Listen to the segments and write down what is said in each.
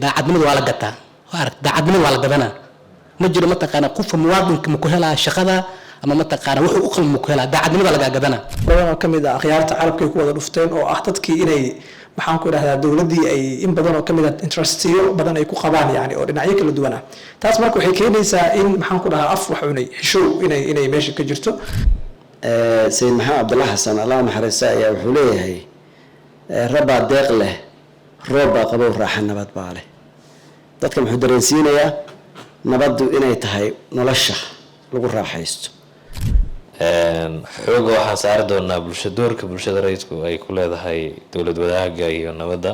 Daacadnimada waa la gataa. Waa arag, daacadnimada waa la gadanaa. Ma jiro, mataqaana, qofka muwaadinka ma ku helaa shaqada ama, mataqaana, wuxuu u qalmo ma ku helaa? Daacadnimada lagaa gadanaa. Badan oo kamid ah akhyaarta carabka ay ku wada dhufteen oo ah dadkii inay, maxaan ku idhahdaa, dowladdii ay in badan oo kamid ah interestiyo badan ay ku qabaan, yani oo dhinacyo kala duwan ah. Taas marka waxay keenaysaa in, maxaan ku dhahaa, af wax cunay xishow inay meesha ka jirto. Sayid Maxamed Cabdalla Xasan, Allah naxariista, ayaa wuxuu leeyahay: "Rabbaa deeq leh, roob baa qabow, raaxa nabad baa leh." Dadka muxuu dareensiinayaa? Nabaddu inay tahay nolosha lagu raaxaysto. Xooga waxaan saari doonaa bulsha, doorka bulshada rayidku ay ku leedahay dowlad wadaagga iyo nabadda.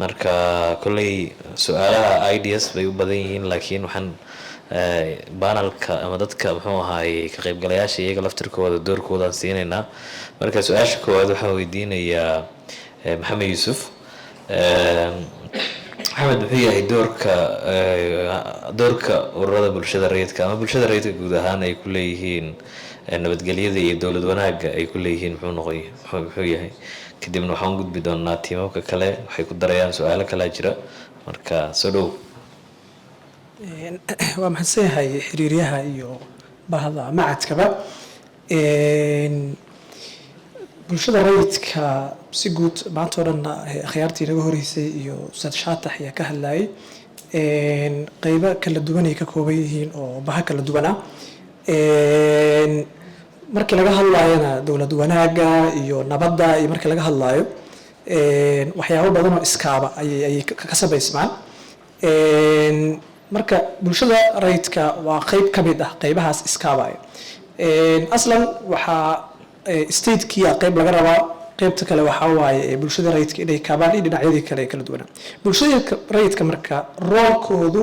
Marka kolley su-aalaha ideas bay u badan yihiin, laakiin waxaan panelka ama dadka, muxuu ahaayey, ka qaybgalayaasha iyaga laftirkooda doorkoodaan siinaynaa. Marka su-aasha koowaad waxaan weydiinayaa Maxamed Yuusuf. Maxamed, muxuu yahay doorka ururada bulshada rayidka ama bulshada rayidka guud ahaan ay ku leeyihiin nabadgelyada iyo dowlad wanaagga ay ku leeyihiin? Muxuu noqoy, muxuu yahay? Kadibna waxaan u gudbi doonaa tiimamka kale, waxay ku darayaan. Su-aalo kalaa jira, marka soo dhow. Waa mahadsan yahay xiriiryaha iyo bahda macadkaba. Bulshada rayidka si guud, maanta oo dhan akhyaartii naga horeysay iyo Ustaad Shaatax ayaa ka hadlayay. Qeybo kala duwan ay ka kooban yihiin oo baha kala duwan ah. Markii laga hadlaayona dowlad wanaagga iyo nabadda iyo markii laga hadlaayo, waxyaabo badan oo iskaaba ayay ka samaysmaan. Marka bulshada rayidka waa qeyb ka mid ah qeybahaas iskaabaya. Aslan waxaa statekiya qeyb laga rabaa, qeybta kale waxaa waaye bulshada rayidka inay kaabaan iyo dhinacyadii kale ee kala duwanaa. Bulshada rayidka marka roolkoodu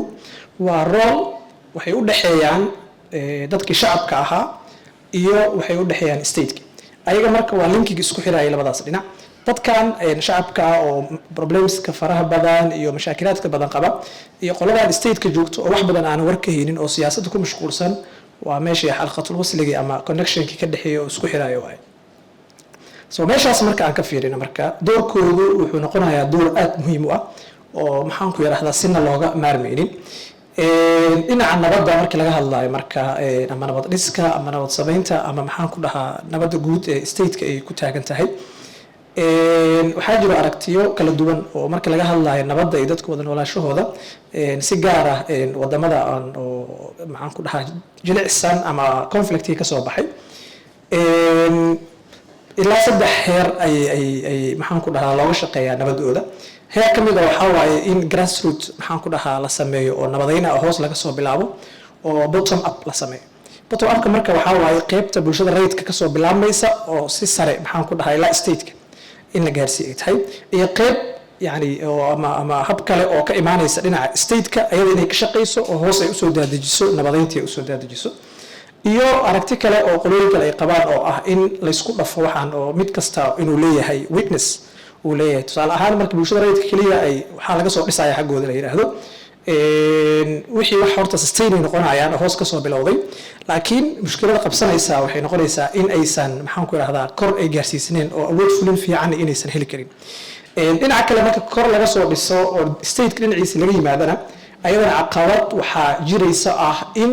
waa rool waxay u dhexeeyaan dadkii shacabka ahaa iyo waxay u dhexeeyaan stateki ayaga. Marka waa linkiga isku xiraya labadaas dhinac. Dadkan shacabka ah oo problemska faraha badan iyo mashaakilaadka badan qaba iyo qoladan stateka joogto oo wax badan aanan war ka haynin oo siyaasadda ku mashquulsan, waa meeshii xalqatul wasligii ama connectionkii ka dhexeeya oo isku xiraya waaye. So meeshaas marka aan ka fiirino, marka doorkoodu wuxuu noqonayaa door aada muhiim u ah oo, maxaan ku yidhahdaa, sina looga maarmaynin dhinaca nabadda markii laga hadlayo. Marka ama nabad dhiska ama nabad samaynta ama, maxaan ku dhahaa, nabadda guud ee stateka ay ku taagan tahay, waxaa jiro aragtiyo kala duwan oo marka laga hadlayo nabadda iyo dadka wada noolaashahooda, si gaar ah wadamada aan oo, maxaan ku dhahaa, jilicsan ama conflictii kasoo baxay. Ilaa saddex heer ay, maxaan ku dhahaa, looga shaqeeyaa nabadooda. Heer ka mid a waxaa waaye in grassroot, maxaan ku dhahaa, la sameeyo oo nabadayna hoos laga soo bilaabo oo bottom up la sameeyo. Bottom upka marka waxaa waaye qeybta bulshada rayidka kasoo bilaabmaysa oo si sare, maxaan ku dhahaa, ilaa stateka in la gaarsiiyo ay tahay, iyo qeyb yani oo ama hab kale oo ka imaanaysa dhinaca stateka ayada inay ka shaqayso oo hoos ay usoo daadajiso, nabadeyntii ay usoo daadajiso, iyo aragti kale oo qolooyin kale ay qabaan oo ah in laysku dhafo waxaan oo mid kasta inuu leeyahay weakness uu leeyahay. Tusaale ahaan, marka bulshada rayidka keliya ay waxaa laga soo dhisaya xaggooda la yidhaahdo, wixii wax horta sustain ay noqonayaan oo hoos kasoo bilowday, laakiin mushkilada qabsanaysaa waxay noqonaysaa in aysan, maxaan ku idhahdaa, kor ay gaarsiisneen oo awood fulin fiican inaysan heli karin. Dhinaca kale, marka kor laga soo dhiso oo stateka dhinaciisa laga yimaadana, ayadana caqabad waxaa jiraysa ah in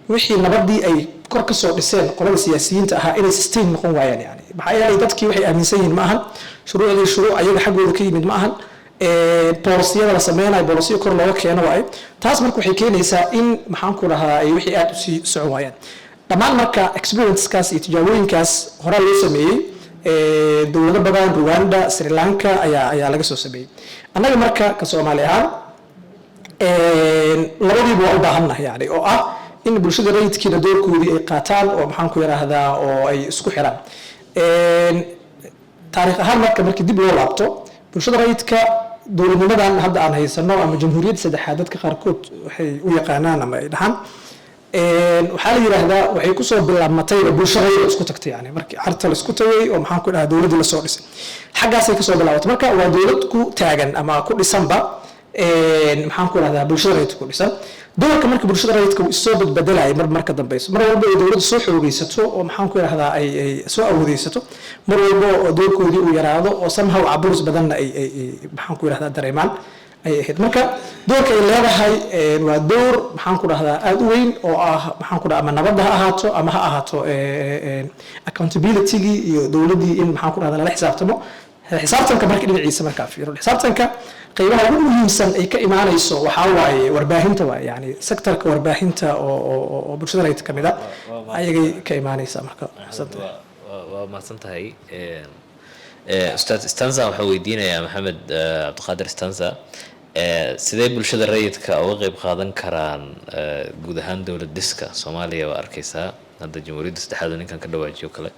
wixii nabadii ay kor kasoo dhiseen qolada siyaasiyiinta ahaa inay sustain noqon waayaan. Yani maxaa yeelay dadkii waxay aaminsan yihiin ma ahan shuruucdii, shuruuc ayaga xaggooda ka yimid ma ahan, boolisiyada la sameynayo boolisiyo kor looga keeno waayo. Taas marka waxay keenaysaa in, maxaan ku dhahaa, ay wixii aada usii socon waayaan dhammaan. Marka experienceskaas iyo tijaabooyinkaas horaa loo sameeyey dowlado badan, Rwanda, Sri Lanka ayaa laga soo sameeyey. Annaga marka ka Soomaali ahaan labadiiba waa u baahannahay, yani oo ah in bulshada rayidkiina doorkoodii ay qaataan oo, maxaan ku yidhaahdaa, oo ay isku xiraan. Taariikh ahaan marka markii dib loo laabto, bulshada rayidka dowladnimadan hadda aan haysano ama jamhuuriyadda saddexaad dadka qaarkood waxay u yaqaanaan ama ay dhahaan, waxaa la yidhaahdaa waxay kusoo bilaabmatay bulsho rayid isku tagtay, yani markii Carta la isku tagay oo, maxaan ku dhahaa, dowladdii lasoo dhisay, xaggaasay kasoo bilaabatay. Marka waa dowlad ku taagan ama ku dhisanba, maxaan ku dhahdaa, bulshada rayidka ku dhisan. Doorka marka bulshada rayidka wuu isoo badbedelaya mar marka dambeyso. Mar walba ay dowladdu soo xoogeysato oo, maxaan ku idhahdaa, ay soo awoodeysato, mar walba oo doorkoodii uu yaraado oo somehow caburis badanna ay, maxaan ku idhahdaa, dareemaan. Ayay ahayd. Marka doorka ay leedahay waa door, maxaan ku dhahdaa, aada u weyn oo ah, maxaan ku dhaha, ama nabadda ha ahaato ama ha ahaato accountability-gii iyo dowladdii in, maxaan ku dhahdaa, lala xisaabtamo. Xisaabtanka marka dhinaciisa markaa fiiro, xisaabtanka qeybaha ugu muhiimsan ay ka imaanayso waxaa waaye warbaahinta waaye, yani sector-ka warbaahinta oo bulshada rayidka ka mid a ayagay ka imaanaysa marka xisaabta. Waa mahadsan tahay, Ustaad Stanza. Waxaan weydiinayaa Maxamed Cabdiqaadir Stanza, sidee bulshada rayidka uga qeyb qaadan karaan guud ahaan dowlad dhiska Soomaaliya? Waa arkeysaa hadda jamhuuriyadda saddexaad oo ninkan ka dhawaajiyo kale,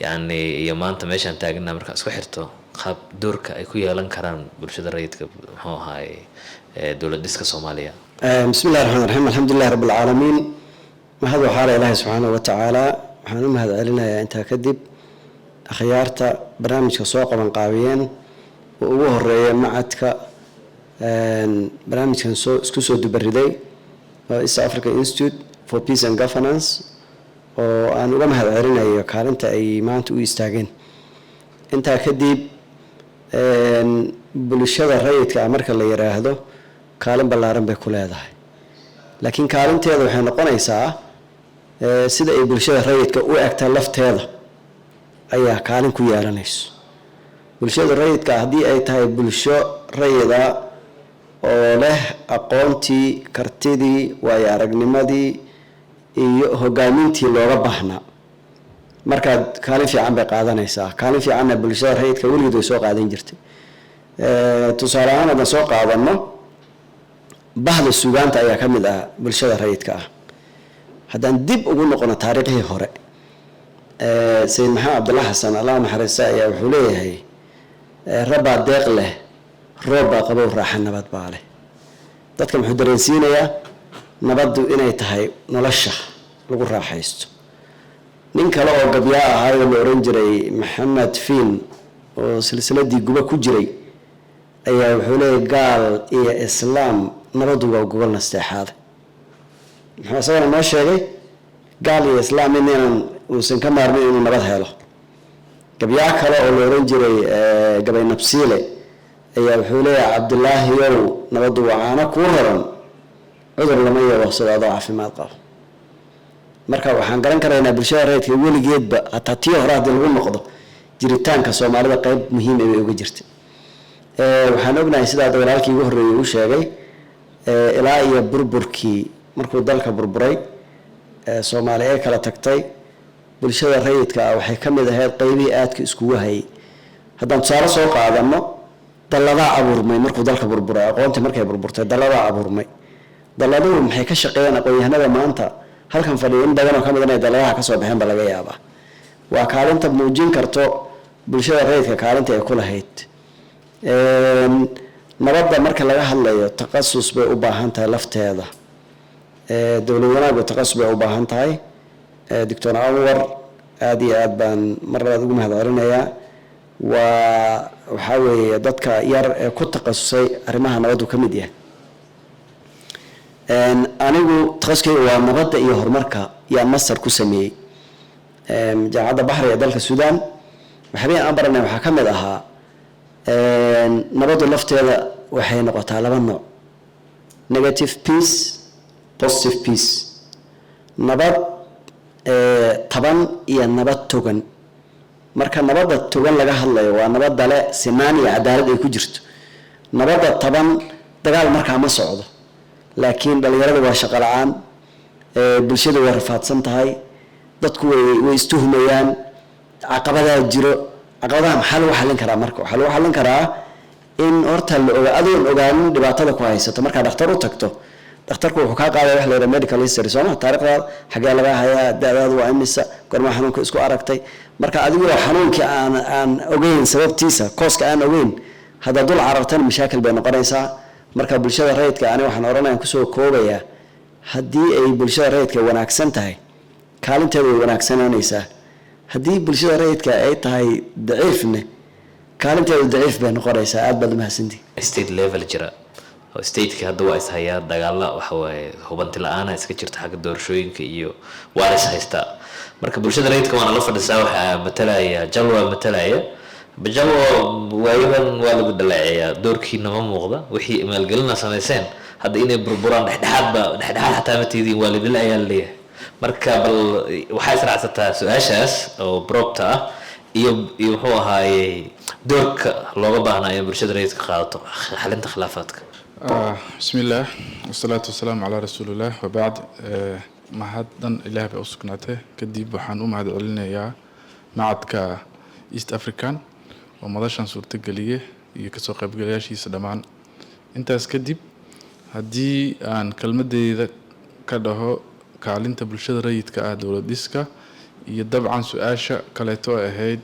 yacni, iyo maanta meeshaan taagana markaa isku xirto, qaab doorka ay ku yeelan karaan bulshada rayidka, muxuu ahaay, dowlad dhiska Soomaaliya. بسم الله الرحمن الرحيم، الحمد لله رب العالمين. Mahad waxaa le Ilaahay subxaanahu wa tacaala. Waxaan u mahad celinayaa intaa kadib akhyaarta barnaamijka soo qaban qaabiyeen oo ugu horeeya macadka barnaamijkan soo isku soo dubariday oo East Africa Institute for Peace and Governance, oo aan uga mahad celinayo kaalinta ay maanta u istaageen. Intaa kadib, bulshada rayidka ah marka la yiraahdo, kaalin ballaaran bay ku leedahay, laakiin kaalinteeda waxay noqonaysaa sida ay bulshada rayidka u egtaa lafteeda ayaa kaalin ku yeelanayso. Bulshada rayidka haddii ay tahay bulsho rayida oo leh aqoontii, kartidii, waayo aragnimadii iyo hogaamintii looga baahnaa, markaad kaalin fiican bay qaadanaysaa. Kaalin fiicanna bulshada rayidka weligeed way soo qaadan jirtay. Tusaale ahaan, haddaan soo qaadano, bahda suugaanta ayaa ka mid ah bulshada rayidka ah. Haddaan dib ugu noqono taariikhihii hore, Sayid Maxamed Cabdalla Xasan, Allah naxariista, ayaa wuxuu leeyahay: "Rabbaa deeq leh, roob baa qabow, raaxa nabad baa leh." Dadka muxuu dareensiinayaa? Nabaddu inay tahay nolosha lagu raaxaysto. Nin kale oo gabyaa ahaa oo la oran jiray Maxamed Fiin, oo silsiladii Guba ku jiray, ayaa wuxuu leeyahy: "Gaal iyo Islaam nabaddu waa gogol nasteexaada." Muxuu isagana noo sheegay? Gaal iyo Islaam inaynan uusan ka maarmin inuu nabad helo. Gabyaa kale oo la oran jiray Gabay Nabsiile ayaa wuxuu leeyahay: "Cabdulaahiyow, nabaddu waa caano kuu raran, cudur lama yeelo adoo caafimaad qabo." Marka waxaan garan karaynaa bulshada rayidka weligeedba, hataa tii hore haddii lagu noqdo, jiritaanka Soomaalida qeyb muhiim bay uga jirtay. Waxaan ognahay, sidaa walaalkii ugu horreeyay uu sheegay, ilaa iyo burburkii, markuu dalka burburay, Soomaali ay kala tagtay, bulshada rayidka ah waxay ka mid ahayd qeybihii aadka iskugu hayay. Haddaan tusaale soo qaadano, dalladaa abuurmay markuu dalka burburay. Aqoontii markay burburtay, dalladaa abuurmay. Dalladuhu maxay ka shaqeeyaan? Aqoon-yahanada maanta halkan fadhiya in badan oo ka mid inay dalladaha kasoo baxeen ba laga yaabaa. Waa kaalinta muujin karto bulshada rayidka kaalinta ay ku lahayd. Nabadda marka laga hadlayo, takhasus bay u baahan tahay lafteeda. Dowlad wanaaggu takhasus bay u baahan tahay. Doctor Anwar aada iyo aad baan mar labaad ugu mahad celinayaa. Waa waxaa weeye dadka yar ee ku takhasusay arrimaha nabaddu ka mid yahay. Anigu takhasuskayga waa nabadda iyo horumarka, yaan master ku sameeyey Jaamacadda Baxri ee dalka Suudaan. Waxyaabihii aan baranay waxaa ka mid ahaa nabaddu lafteeda waxay noqotaa laba nooc: negative peace, positive peace, nabad taban iyo nabad togan. Marka nabadda togan laga hadlayo, waa nabadda le sinaan iyo cadaalad ay ku jirto. Nabadda taban, dagaal markaa ma socdo, laakiin dhalinyarada waa shaqo la-aan, bulshada way rafaadsan tahay, dadku way istuhumayaan, caqabadaa jiro. Caqabadaha maxaa lagu xallin karaa? Marka waxaa lagu xallin karaa in horta la oga adoon ogaanin dhibaatada ku haysato. Markaa dhakhtar u tagto, dhakhtarku wuxuu kaa qaadaya wax la yidhaha medical history, sooma? Taariikhdaada xagee laga hayaa, da-daadu waa imisa, goormaa xanuunka isku aragtay. Marka adigoo xanuunkii aan ogeyn sababtiisa, cause-ka aan ogeyn, haddaad dul carartana mashaakil bay noqonaysaa. Marka bulshada rayidka, ani waxaan odhanaya, kusoo koobayaa, haddii ay bulshada rayidka wanaagsan tahay, kaalinteeda way wanaagsanaanaysaa. Haddii bulshada rayidka ay tahay daciifne, kaalinteedu daciif bay noqonaysaa. Aad baad umahadsantihi. State level jira oo state-ka hadda waa is hayaa, dagaala waxa waaye, hubanti la-aana iska jirta xagga doorashooyinka iyo waa la is haystaa. Marka bulshada rayidka waana la fadhisaa, waxaa matalaya Jalwa matalaya. Bajalo, waayadan waa lagu dhaleeceeyaa, doorkiina ma muuqda. Wixii maalgelina samayseen hadda inay burburaan, dhexdhexaad ba dhexdhexaad xataa ma tihiin, waa lidila ayaa laleeyahay. Marka bal waxaa israacsataa su-aashaas oo probta ah iyo muxuu ahaayey doorka looga baahnaa in bulshada rayidka qaadato xalinta khilaafaadka. بسم الله والصلاة والسلام على رسول الله وبعد. Mahaddan Ilaah bay u sugnaatay. Kadib waxaan u mahad celinayaa macadka East African oo madashan suurtageliyey iyo kasoo qaybgalayaashiisa dhammaan. Intaas kadib, haddii aan kelmadeyda ka dhaho kaalinta bulshada rayidka ah dowlad dhiska iyo dabcan su-aasha kaleeto ahayd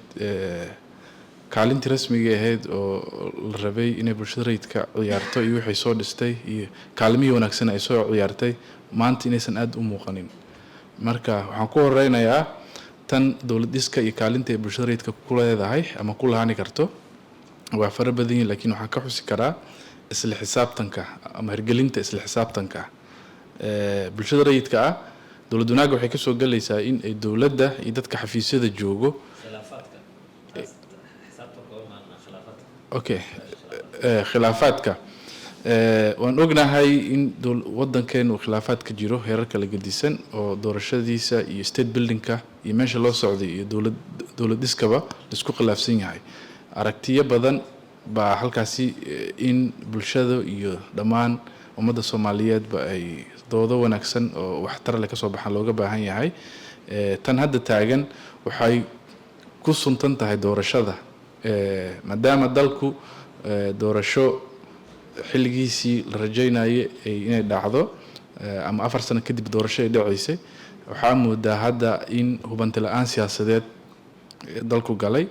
kaalintii rasmiga ahayd oo la rabay inay bulshada rayidka ciyaarto iyo waxay soo dhistay iyo kaalimihii wanaagsan ay soo ciyaartay maanta inaysan aada u muuqanin. Marka waxaan ku horeynayaa tan dowlad dhiska iyo kaalinta ay bulshada rayidka ku leedahay ama ku lahaani karto. Waa fara badan yihin, laakiin waxaan ka xusi karaa isla xisaabtanka ama hirgelinta isla xisaabtanka. Bulshada rayidka ah dowlad wanaagga waxay kasoo gelaysaa in ay dowladda iyo dadka xafiisyada joogo. Okay, khilaafaadka waan ognahay in wadankeenu khilaafaad ka jiro heerar kala gedisan oo doorashadiisa iyo state buildingka iyo meesha loo socday iyo dowlad dhiskaba laisku khilaafsan yahay. Aragtiyo badan baa halkaasi in bulshada iyo dhammaan ummadda Soomaaliyeedba ay doodo wanaagsan oo waxtar leh kasoo baxaan looga baahan yahay. Tan hadda taagan waxay ku suntan tahay doorashada, maadaama dalku doorasho xilligiisii la rajaynayay inay dhacdo ama 4 sano kadib doorasho ay dhaceysay. Waxaa moodaa hadda in hubanti la-aan siyaasadeed dalku galay.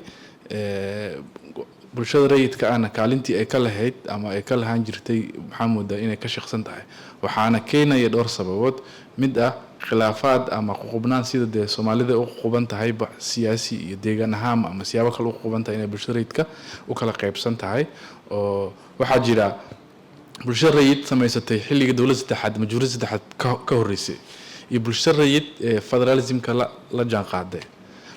Bulshada rayidka ahna kaalintii ay ka lahayd ama ay ka lahaan jirtay waxaa moodaa inay ka shaqsan tahay, waxaana keenaya dhowr sababood. Mid ah khilaafaad ama ququbnaan, sida dee Soomaalida u ququban tahayba siyaasi iyo deegaan ahaan ama siyaabo kale u ququban tahay, inay bulshada rayidka u kala qaybsan tahay. Oo waxaa jira bulsho rayid samaysatay xilliga dowladda saddexaad ama juhuriyadda saddexaad ka horreysay iyo bulsho rayid ee federalismka la jaan qaaday.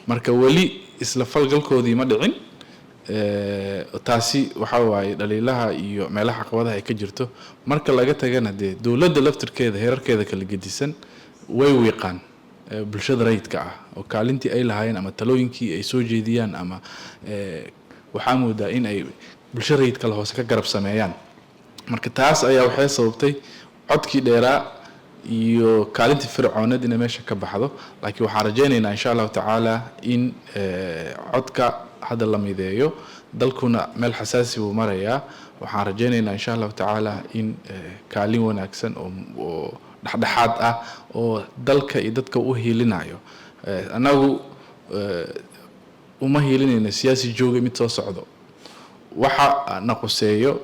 Marka weli isla falgalkoodii ma dhicin. Taasi waxa waaye dhaliilaha iyo meelaha caqabadaha ay ka jirto. Marka laga tagana, dee dowladda laftirkeeda heerarkeeda kala gedisan way wiiqaan bulshada rayidka ah oo kaalintii ay lahaayeen ama talooyinkii ay soo jeediyaan ama waxaa moodaa in ay bulsho rayid kale hoose ka garab sameeyaan. Marka taas ayaa waxay sababtay codkii dheeraa iyo kaalintii fircooneed inay meesha ka baxdo. Laakiin waxaan rajaynaynaa, insha Allahu tacaala, in codka hadda la mideeyo. Dalkuna meel xasaasi buu marayaa. Waxaan rajaynaynaa, insha Allahu tacaala, in kaalin wanaagsan oo dhexdhexaad ah oo dalka iyo dadka u hiilinayo. Annagu uma hiilinayno siyaasi jooga mid soo socdo. Waxa na quseeyo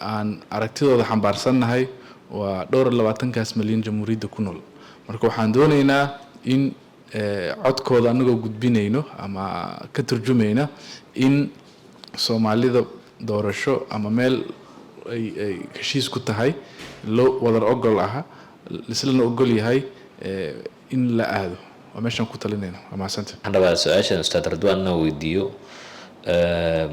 aan aragtidooda xambaarsannahay waa dhowr iyo labaatankaas malyan jamhuuriyadda ku nool. Marka waxaan doonaynaa in codkooda anagoo gudbinayno ama ka turjumayna in Soomaalida doorasho ama meel ay heshiis ku tahay, loo wadar ogol aha, islana ogol yahay in la aado, waa meeshaan ku talinayna. Waa mahadsanta. Waxaan rabaa su-aashan Ustaad Radwaan inaan weydiiyo.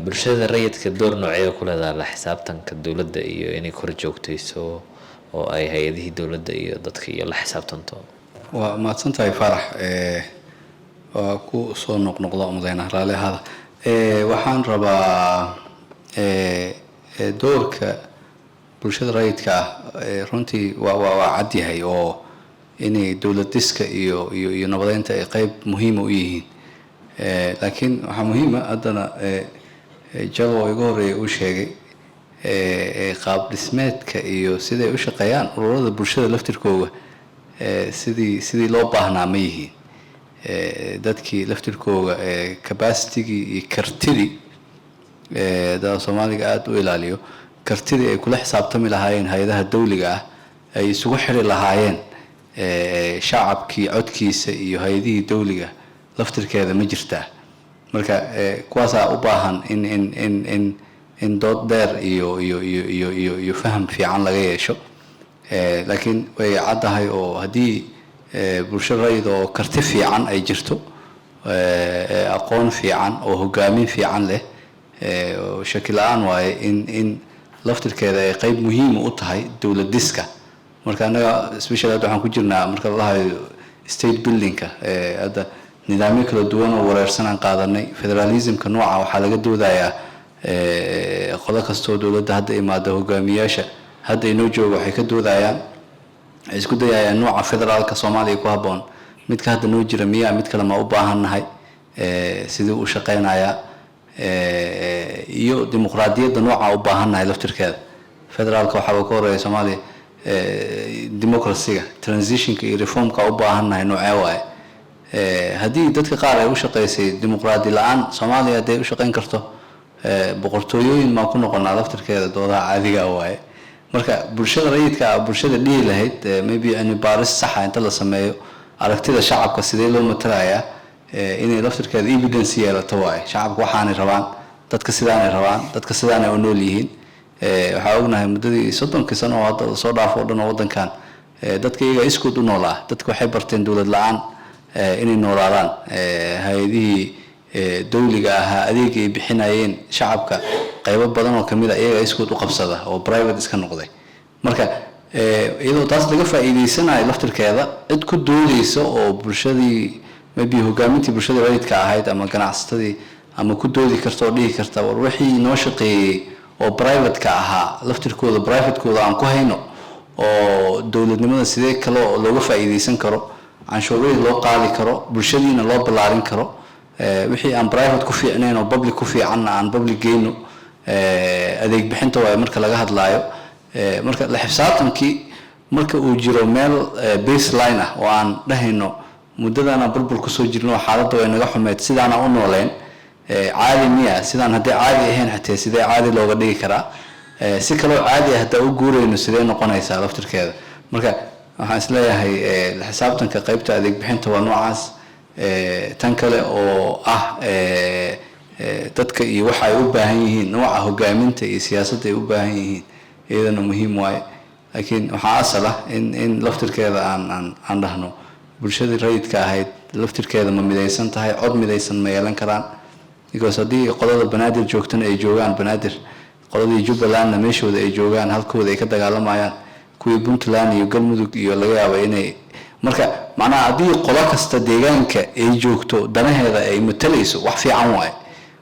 Bulshada rayidka door noocee ku leedahay la xisaabtanka dowladda iyo inay kor joogtayso oo ay hay-adihii dowladda iyo dadka iyo la xisaabtanto? Waa mahadsan tahay, Faarax. Waa ku soo noqnoqda mudayna, raalli ahaada. Waxaan rabaa doorka bulshada rayidka ah runtii waa cad yahay oo inay dowlad dhiska iyo nabadeynta ay qeyb muhiima u yihiin. Laakiin waxaa muhiima haddana Jalo oo iga horreeya uu sheegay qaab dhismeedka iyo siday u shaqeeyaan ururada bulshada laftirkooga sidii loo baahnaa ma yihiin. Dadkii laftirkooga capacitygii iyo kartidii dada Soomaaliga aada u ilaaliyo, kartidii ay kula xisaabtami lahaayeen hay-adaha dawliga ah, ay isugu xiri lahaayeen shacabkii codkiisa iyo hay-adihii dawliga laftirkeeda ma jirtaa? Marka kuwaasaa u baahan in dood dheer iyo faham fiican laga yeesho. Laakiin way caddahay oo haddii bulsho rayid oo karti fiican ay jirto. aqoon fiican oo hogaamin fiican leh, oo shaki la-aan waaye in laftirkeeda ay qeyb muhiima u tahay dowlad dhiska. Marka annaga special hadda waxaan ku jirnaa, marka la dhahayo state buildingka, hadda nidaamyo kala duwan oo wareersan aan qaadanay. Federalismka nooca waxaa laga doodayaa, qolo kastoo dowladda hadda imaada, hogaamiyaasha hadda inoo jooga waxay ka doodayaan, waxay isku dayayaan nooca federaalka Soomaaliya ku habboon. Midka hadda noo jira miyaa? Mid kale ma u baahannahay? Sidii u shaqeynayaa iyo dimuqraadiyadda nooca u baahannahay laftirkeeda. Federaalka waxaaba ka horeeya Soomaaliya democracyga, transitionka iyo reformka u baahannahay noocee waaye? Haddii dadka qaar ay u shaqeysay dimuqraadi la-aan Soomaaliya, hadday u shaqeyn karto, boqortooyooyin maan ku noqonaa? Laftirkeeda doodaha caadiga waaye. Marka bulshada rayidka ah, bulshada dhihi lahayd, maybe cilmi baaris saxa inta la sameeyo, aragtida shacabka sidee loo matalayaa, inay laftirkeeda evidence yeelato waaye. Shacabka waxaanay rabaan, dadka sidaanay rabaan, dadka sidaanay u nool yihiin. Waxaa ognahay muddadii 30kii sano oo hadda lasoo dhaafo o dhan oo waddankan, dadka iyaga iskood u noolaa. Dadka waxay barteen dowlad la-aan inay noolaadaan. Hay-adihii dowliga ahaa adeega ay bixinayeen shacabka qaybo badan oo kamid a iyaga iskood u qabsada oo private iska noqday. Marka iyadoo taas laga faa'iideysanayo, laftirkeeda cid ku doodeysa oo bulshadii, maybe hogaamintii bulshada rayidka ahayd ama ganacsatadii ama ku doodi karta oo dhihi karta, "War wixii noo shaqeeyey oo private-ka ahaa, laftirkooda private-kooda aan ku hayno oo dowladnimada sidee kale oo looga faa'iideysan karo, canshuurihii loo qaadi karo, bulshadiina loo ballaarin karo, wixii aan private ku fiicnayn oo public ku fiicanna aan public geyno." Adeeg bixinta waaye marka laga hadlaayo. Marka la xisaabtankii marka uu jiro meel baseline ah oo aan dhahayno muddadaana burbur kusoo jirno, xaaladda way naga xumeyd, sidaana u nooleen, caadi miya sidaan? Haddii caadi ahayn xatee, sidee caadi looga dhigi karaa? Si kaloo caadi ah haddaa u guurayno, sidee noqonaysaa laftirkeeda? Marka waxaan isleeyahay la xisaabtanka qaybta adeeg bixinta waa noocaas. Tan kale oo ah dadka iyo waxa ay u baahan yihiin, nooca hogaaminta iyo siyaasadda ay u baahan yihiin, iyadana muhiim waaye. Laakiin waxaa asal ah in laftirkeeda aan dhahno bulshadii rayidka ahayd laftirkeeda ma midaysan tahay? Cod midaysan ma yeelan karaan? Because haddii qolada Banaadir joogtana ay joogaan Banaadir, qoladii Jubbalandna meeshooda ay joogaan, halkooda ay ka dagaalamayaan, kuwii Puntland iyo Galmudug iyo laga yaabo inay, marka macnaha haddii qolo kasta deegaanka ay joogto danaheeda ay matalayso, wax fiican waaye.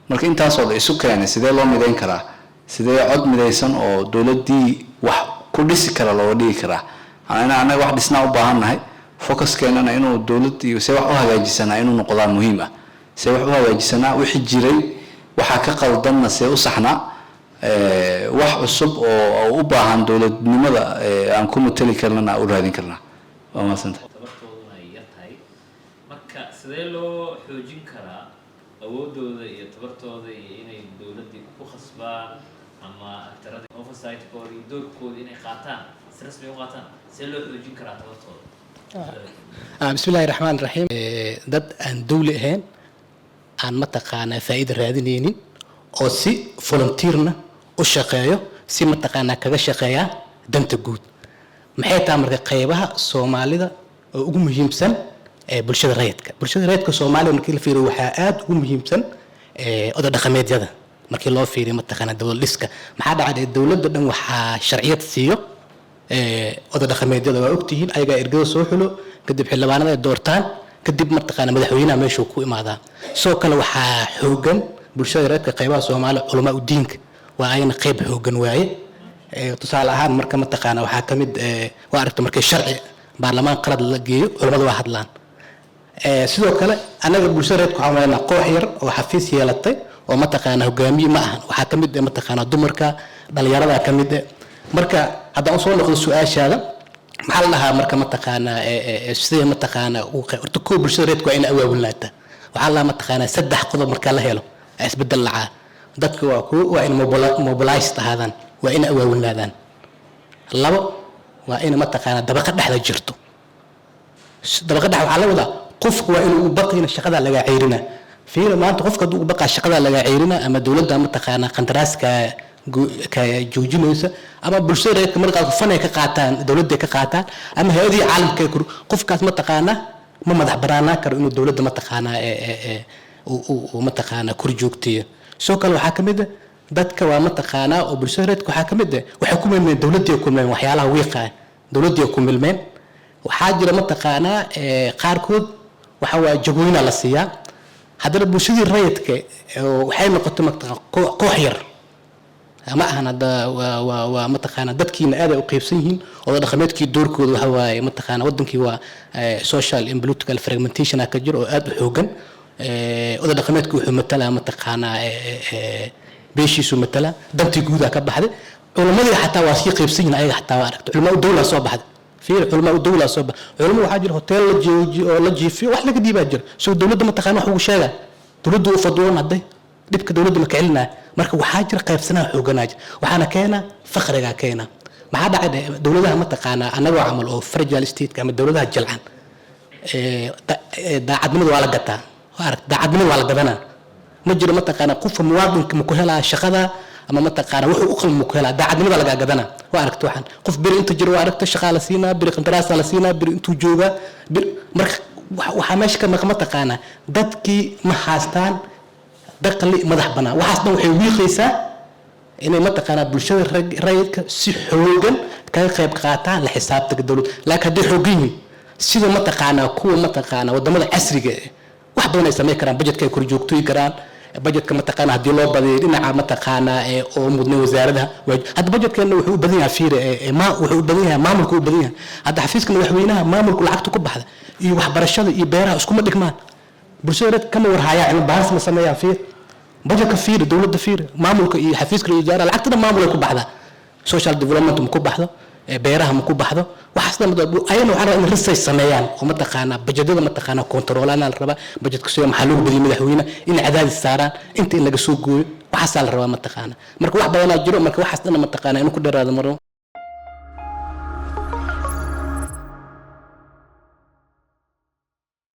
Marka intaasoo la isu keenay, sidee loo midayn karaa? Sidee cod midaysan oo dowladdii wax ku dhisi kara looga dhigi karaa? Anaa annaga wax dhisnaa u baahan nahay, focuskeenana inuu dowlad iyo see wax u hagaajisanaa inuu noqdaa muhiim ah. See wax u hagaajisanaa wixii jiray, waxaa ka qaldanna see u saxnaa, wax cusub oo u baahan dowladnimada aan ku matali karnana u raadin karnaa. Waa mahadsantahay. Tabartooduna ay yar tahay. Marka sidee loo xoojin karaa awoodooda iyo tabartooda iyo inay dowladdii ku khasbaan ama actoradii oversight-kooda iyo doorkooda inay qaataan, si rasmi u qaataan? See loo xoojin karaa tabartooda? Bismi illaahi raxmaan raxiim. Dad aan dawli ahayn, aan mataqaanaa faa'iida raadinaynin, oo si volunteerna u shaqeeyo, si mataqaanaa kaga shaqeeya danta guud, maxay tahay marka qaybaha Soomaalida oo ugu muhiimsan ee bulshada rayidka? Bulshada rayidka Soomaaliya markii la fiiriyo, waxaa aada ugu muhiimsan oday dhaqameedyada. Markii loo fiiriyo mataqaanaa dowlad dhiska, maxaa dhacay? Dowladda dhan waxaa sharciyad siiyo oday dhaqameedyada. Waa ogtihiin, ayagaa ergada soo xulo, kadib xildhibaanada ay doortaan, kadib mataqaana madaxweynaha meeshuu ku imaadaa. Sidoo kale waxaa xoogan bulshada reerka qaybaha Soomaaliya culamaa u diinka, waa ayana qayb xoogan waaye. Tusaale ahaan marka mataqaana waxaa ka mid waa aragta markii sharci baarlamaan qalad la geeyo, culamada waa hadlaan. Sidoo kale anaga bulshada reerka waxaan wadaynaa koox yar oo xafiis yeelatay oo mataqaana hogaamiye ma ahan. Waxaa ka mid mataqaana dumarka, dhalinyarada ka mid. Marka haddaan usoo noqdo su-aashaada, maxaa la dhahaa marka mataqaanaa sidee mataqaanaa ugu qeyb? Horta koo, bulshada reerka waa ina awaabulnaata. Waxaa la dhahaa mataqaanaa saddex qodob markaa la helo isbedel lacaa. Dadka waa kuwo waa in mobilized ahaadaan, waa ina awaabulnaadaan. Labo, waa in mataqaanaa dabaqa dhexda jirto. Dabaqa dhex waxaa la wadaa qofku waa inuu u baqayna shaqada lagaa ceyrina. Fiira, maanta qofka hadduu u baqaa shaqada lagaa ceyrina ama dowladda mataqaanaa qandaraaska ka joojinaysa ama bulshada reerka markaa fanay ka qaataan, dowladda ka qaataan ama hay-adihii caalamka ay qofkaas mataqaanaa. Ma madax banaanaan karo inuu dowladda mataqaanaa ee uu mataqaanaa kor joogteeyo. Sidoo kale waxaa ka mid ah dadka waa mataqaanaa oo bulshada rayidka waxaa ka mid ah waxay ku milmeen dowladdii, ku milmeen waxyaalaha wiiqa dowladdii ku milmeen. Waxaa jira mataqaanaa qaarkood waxa waa jagooyina la siiyaa. Haddana bulshadii rayidka waxay noqotay mataqaan koox yar ma ahan. Hadda waa mataqaanaa dadkiina aad ay u qaybsan yihiin oo dhaqameedkii doorkooda waxa waaye mataqaanaa wadankii waa social and political fragmentation ka jiro oo aad u xoogan. Oda dhaqameedku wuxuu matalaa mataqaanaa beeshiisu matalaa, dantii guudaa ka baxday. Culammadii xataa waa sii qaybsan yihiin ayaga xataa. Waa aragtay, culamaa u dawlaa soo baxday. Fiir, culamaa u dawlaa soo baxday. Culamo waxaa jira hotel la jooji oo la jiifiyo, wax laga dhiibaa jira soo dowladda mataqaana wax ugu sheegaa, dowladdu u fadwoon hadday dhibka dowladda ma kicinaya. Marka waxaa jira qaybsanaha xooganaa jira, waxaana keena faqrigaa keena. Maxaa dhacay? Dowladaha mataqaanaa annagoo camal oo fragile state ama dowladaha jalcan, daacadnimada waa la gataa. Waa aragta, daacadnimada waa la gadanaa. Ma jiro mataqaanaa qofka muwaadinka ma ku helaa shaqada ama mataqaanaa wuxuu u qalmo ma ku helaa, daacadnimada lagaa gadanaa. Waa aragta, waxaan qof beri inta jiro, waa aragta, shaqaa la siinaa, beri qandaraasaa la siinaa, beri intuu joogaa beri. Marka waxaa meesha ka maqa mataqaanaa dadkii ma haastaan dakhli madax bannaan. Waxaas dhan waxay wiiqaysaa inay mataqaanaa bulshada rayidka si xoogan kaga qayb qaataan la xisaabtanka dowladda. Laakiin hadday xoogan yihiin sida mataqaanaa kuwa mataqaanaa wadamada casriga eh, wax badan ay samayn karaan, budgetka ay korjoogtooyi karaan. Budgetka mataqaanaa haddii loo badiyo dhinaca mataqaanaa oo mudnay wasaaradaha hadda budgetkeenna wuxuu u badan yahay, fiire, wuxuu u badan yahay maamulka u badan yahay. Hadda xafiiska madaxweynaha maamulku lacagta ku baxda iyo waxbarashada iyo beeraha iskuma dhigmaan. Bulshada reer kama warhayaan, cilmi baaris ma sameeyaan. Fiir budgetka, fiir dowladda, fiir maamulka iyo xafiiska ra'iisul wasaaraha, lacagtana maamul ay ku baxdaa, social development ma ku baxdo, beeraha ma ku baxdo. Waxaas dhan ayana waxaa rabaa in research sameeyaan oo mataqaanaa bajetyada mataqaanaa control-aan la rabaa. Budgetka soo maxaa loogu badiyay madaxweyne, in cadaadis saaraan inta in laga soo gooyo, waxaasaa la rabaa mataqaanaa. Marka wax badanaa jiro. Marka waxaas dhan mataqaanaa inuu ku dheeraado maro.